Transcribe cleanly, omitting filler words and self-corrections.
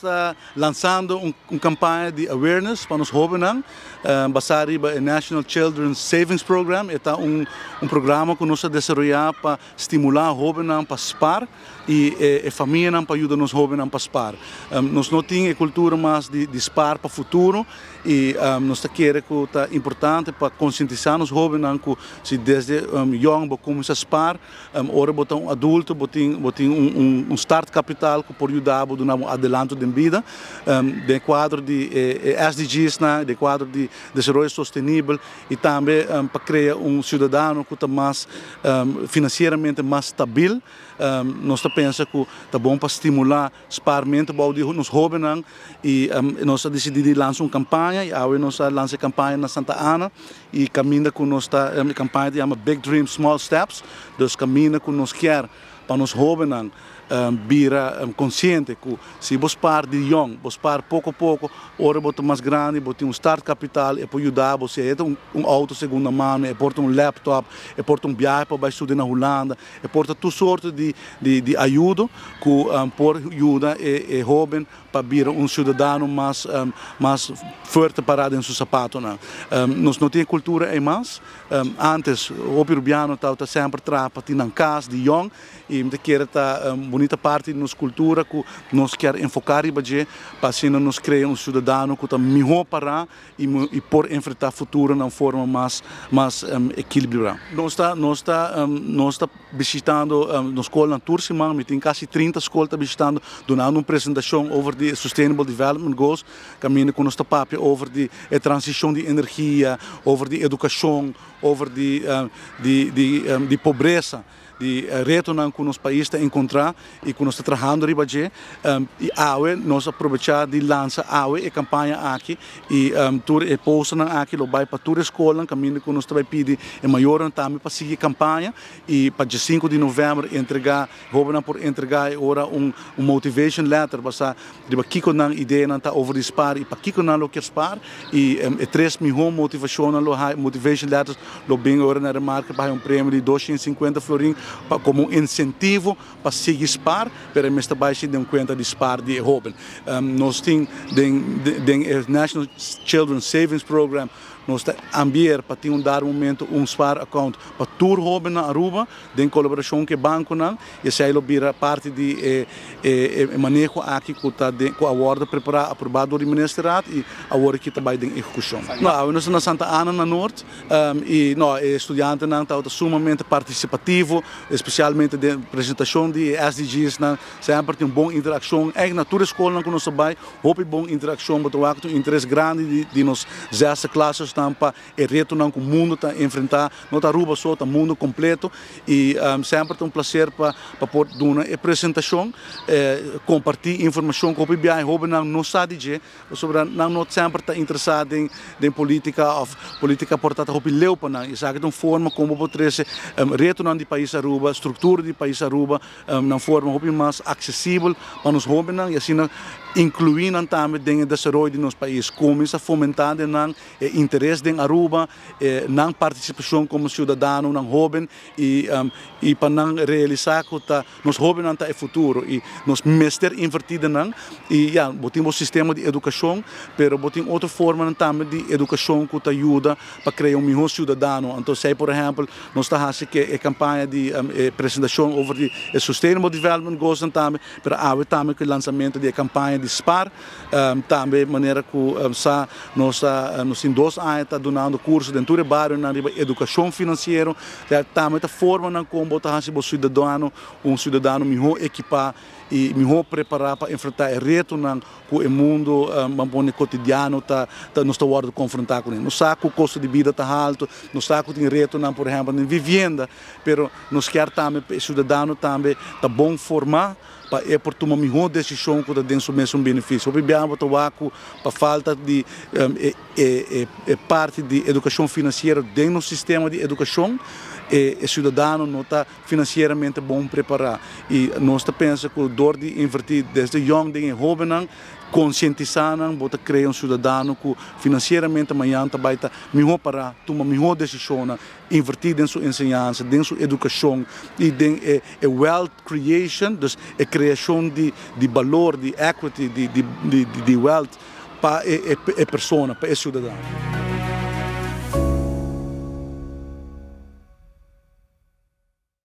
Ta lansando un campaña di awareness pa nos hobennan, basa riba e National Children's Savings Program. E ta un programa cu nos a desaroya pa stimula hobennan pa spaar y e famianan pa yuda nos hobennan pa spaar. Nos no tin e cultura mas di spaar pa futuro y nos ta kere cu ta importante pa concientisa nos hobennan cu si desde jong bo cuminsa spaar, ora bo ta un adulto, bo tin un start capital cu por yuda bo duna un adelanto di bida. Den cuadro di SDGs, na, den cuadro di desaroyo sostenibel y tambe pa crea un ciudadano cu ta mas financieramente mas stabil. Nos ta pensa cu ta bon pa stimula spaarmento bou di nos hobennan y nos a dicidi di lansa un campaña y awe nos a lansa e campaña na Santa Ana y caminda cu nos ta e campaña ta yama Big Dreams, Small Steps. Dus caminda cu nos kier pa nos hobennan bira consciente cu si bo spaar di jong, bo spaar poco poco, ora bo ta mas grandi, bo tin un start capital y por yuda bo, sea un auto segunda mano, e por ta un laptop, e por ta un viahe pa studia na Hulanda, e por ta tur sorto di ayudo cu por yuda e hoben pa bira un ciudadano mas fuerte para den su sapatonan. Nos no tin cultura ey mas. Antes, e Arubiano ta semper traha pa tin cas di jong y mi kier ta un bunita parti di nos cultura cu nos kier enfoca riba dje pa asina nos crea un ciudadano cu ta miho para y por enfrenta futuro di un forma mas ekilibra. Nos ta bishitando nos scol na tur siman, mi tin casi 30 scol ta bishitando, dunando un presentacion over di Sustainable Development Goals, caminda cu nos ta papia over di transicion di energia, over di educacion, over di pobresa, di retonan cu nos pais ta encontra y cu nos ta trahando riba dje. Y awe nos a aprovecha di lansa awe e campaña aki y tur e posternan aki lo bay pa tur scol, caminda cu nos tambe pidi e mayornan tambe pa sigui e campaña y pa dia 5 di november entrega, hobennan por entrega ora un motivation letter basa riba kico nan ideanan ta over di spaar y pakico nan lo kier spaar y e tres miho motivacion lo motivation letters lo bin ora na remarca pa un premio di 250 florin pa como un incentivo pa sigui spaar, pero mester bay den cuenta di spaar di hoben. Nos tin den National Children's Savings Program, nos ta ambier pa tin un dado momento un spaar account pa tur hoben na Aruba, den colaboracion cu banconan, y esey lo bira parti di e maneho aki cu ta cu a wordo prepara, aproba door di ministerraad y awor cu tambe den ehecucion. No, nos ta na Santa Ana na Noord y no, e studiantenan ta sumamente participativo, especialmente den presentacion di SDGs, nan semper tin un bon interaccion. Y na tur scol cu nos bay, hopi bon interaccion, bo ta un interes grandi di nos zesde klasses pa e retonan cu mundo ta enfrenta, no ta Aruba so, ta mundo completo y semper ta un placer pa por duna e presentacion, comparti informacion cu hopi hobennan no sa di dje, sobre nan no semper ta interesa den politica of politica por ta hopi leu pa nan. Esaki ta un forma con por trece retonan di pais Aruba, structura di pais Aruba, na forma hopi mas accesibel pa nos hobennan y asina inclui nan tambe den desaroyo di nos pais, cuminsa fomenta nan interes den Aruba, nan participacion como ciudadano, nan hoben y pa nan realisa cu ta nos hobennan ta e futuro y nos mester inverti den nan. Y ja, bo tin un sistema di educacion, pero bo tin otro forma tambe di educacion cu ta yuda pa crea un miho ciudadano. Anto, si por ehempel, nos ta haci e campaña di presentacion over di Sustainable Development Goals tambe, pero awe tambe cu e lansamento di campaña di spaar, tambe manera cu sa nos tin 2 aña ta dunando curso den tur bario na riba educacion financiero, tambe ta forma nan con bo ta hasi ciudadano un ciudadano miho ekipa y miho prepara pa enfrenta e retonan cu e mundo cotidiano ta nos ta wordo confronta cu ne. Nos sa cu costo di bida ta halto, nos sa cu tin retonan, por ehempel, den vivienda, pero nos kier tambe ciudadano tambe ta bon forma pa e por tuma miho decision cu ta den su mes beneficio. Hopi biaha bo ta wak pa falta di e parti di educacion financiero den nos sistema di educacion. E ciudadano no ta financieramente bon prepara y nos ta pensa cu door di inverti desde jong den hobennan, concientisa nan, bo ta crea un ciudadano cu financieramente mañan ta bay ta miho para tuma miho decision, inverti den su enseñansa, den su educacion y den e wealth creation, dus e creacion di balor, di equity, di wealth pa e persona, pa e ciudadano.